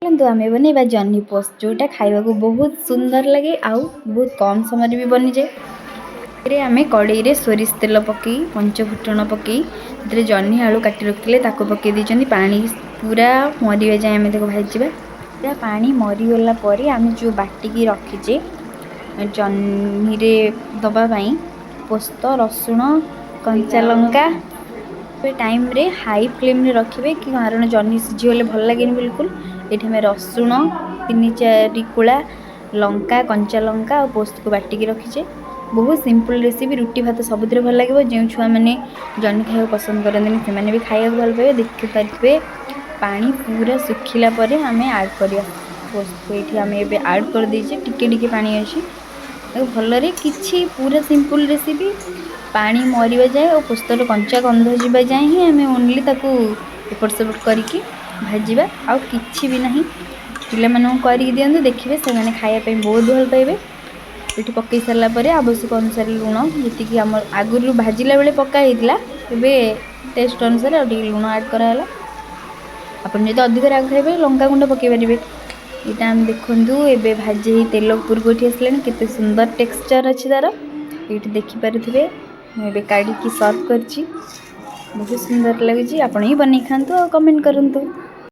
ଚାଲନ୍ତୁ, ଆମେ ବନେଇବା ଜହ୍ନି ପୋସ୍ତ, ଯେଉଁଟା ଖାଇବାକୁ ବହୁତ ସୁନ୍ଦର ଲାଗେ ଆଉ ବହୁତ କମ୍ ସମୟରେ ବି ବନିଯାଏ। ଏଥିରେ ଆମେ କଡ଼େଇରେ ସୋରିଷ ତେଲ ପକାଇ, ପଞ୍ଚ ଫୁଟଣ ପକାଇ, ସେଥିରେ ଜହ୍ନି ଆଳୁ କାଟି ରଖିଥିଲେ, ତାକୁ ପକାଇ ଦେଇଛନ୍ତି। ପାଣି ପୁରା ମରିବା ଯାଏଁ ଆମେ ତାକୁ ଭାଜିବା। ପୁରା ପାଣି ମରିଗଲା ପରେ ଆମେ ଯେଉଁ ବାଟିକି ରଖିଛେ ଜହ୍ନିରେ ଦେବା ପାଇଁ ପୋସ୍ତ, ରସୁଣ, କଞ୍ଚା ଲଙ୍କା, ଏବେ ଟାଇମ୍ରେ ହାଇ ଫ୍ଲେମ୍ରେ ରଖିବେ କି, କାରଣ ଜହ୍ନି ସିଝିଗଲେ ଭଲ ଲାଗେନି ବିଲକୁଲ। ଏଇଠି ଆମେ ରସୁଣ ତିନି ଚାରି କୁଳା, ଲଙ୍କା, କଞ୍ଚା ଲଙ୍କା ଆଉ ପୋସ୍ତକୁ ବାଟିକି ରଖିଛେ। ବହୁତ ସିମ୍ପଲ୍ ରେସିପି, ରୁଟି ଭାତ ସବୁଥିରେ ଭଲ ଲାଗିବ। ଯେଉଁ ଛୁଆମାନେ ଜହ୍ନି ଖାଇବାକୁ ପସନ୍ଦ କରନ୍ତିନି, ସେମାନେ ବି ଖାଇବାକୁ ଭଲ ପାଇବେ। ଦେଖିପାରିଥିବେ, ପାଣି ପୁରା ଶୁଖିଲା ପରେ ଆମେ ଆଡ଼୍ କରିବା ପୋସ୍ତକୁ। ଏଇଠି ଆମେ ଏବେ ଆଡ଼୍ କରିଦେଇଛେ, ଟିକେ ଟିକେ ପାଣି ଅଛି। ତାକୁ ଭଲରେ, କିଛି ପୁରା ସିମ୍ପଲ୍ ରେସିପି, ପାଣି ମରିବା ଯାଏ ଓ ପୋସ୍ତର କଞ୍ଚା ଗନ୍ଧ ଯିବା ଯାଏଁ ହିଁ ଆମେ ଓନ୍ଲି ତାକୁ ଏପଟ ସେପଟ କରିକି ଭାଜିବା, ଆଉ କିଛି ବି ନାହିଁ। ପିଲାମାନଙ୍କୁ କରିକି ଦିଅନ୍ତୁ, ଦେଖିବେ ସେମାନେ ଖାଇବା ପାଇଁ ବହୁତ ଭଲ ପାଇବେ। ଏଠି ପକାଇ ସାରିଲା ପରେ ଆବଶ୍ୟକ ଅନୁସାରେ ଲୁଣ, ଯେତିକି ଆମର ଆଗରୁ ଭାଜିଲା ବେଳେ ପକା ହେଇଥିଲା, ଏବେ ଟେଷ୍ଟ ଅନୁସାରେ ଆଉ ଟିକେ ଲୁଣ ଆଡ଼୍ କରାହେଲା। ଆପଣ ଯଦି ଅଧିକ ରାଗ ଖାଇବେ, ଲଙ୍କା ଗୁଣ୍ଡ ପକାଇ ପାରିବେ। ଏଇଟା ଆମେ ଦେଖନ୍ତୁ, ଏବେ ଭାଜି ହେଇ ତେଲ ଉପରକୁ ଉଠି ଆସିଲାଣି, କେତେ ସୁନ୍ଦର ଟେକ୍ସଚର୍ ଅଛି ତା'ର। ଏଇଠି ଦେଖିପାରୁଥିବେ, ମୁଁ ଏବେ କାଢ଼ିକି ସର୍ଭ କରିଛି। ବହୁତ ସୁନ୍ଦର ଲାଗୁଛି। ଆପଣ ହିଁ ବନେଇ ଖାଆନ୍ତୁ ଆଉ କମେଣ୍ଟ କରନ୍ତୁ।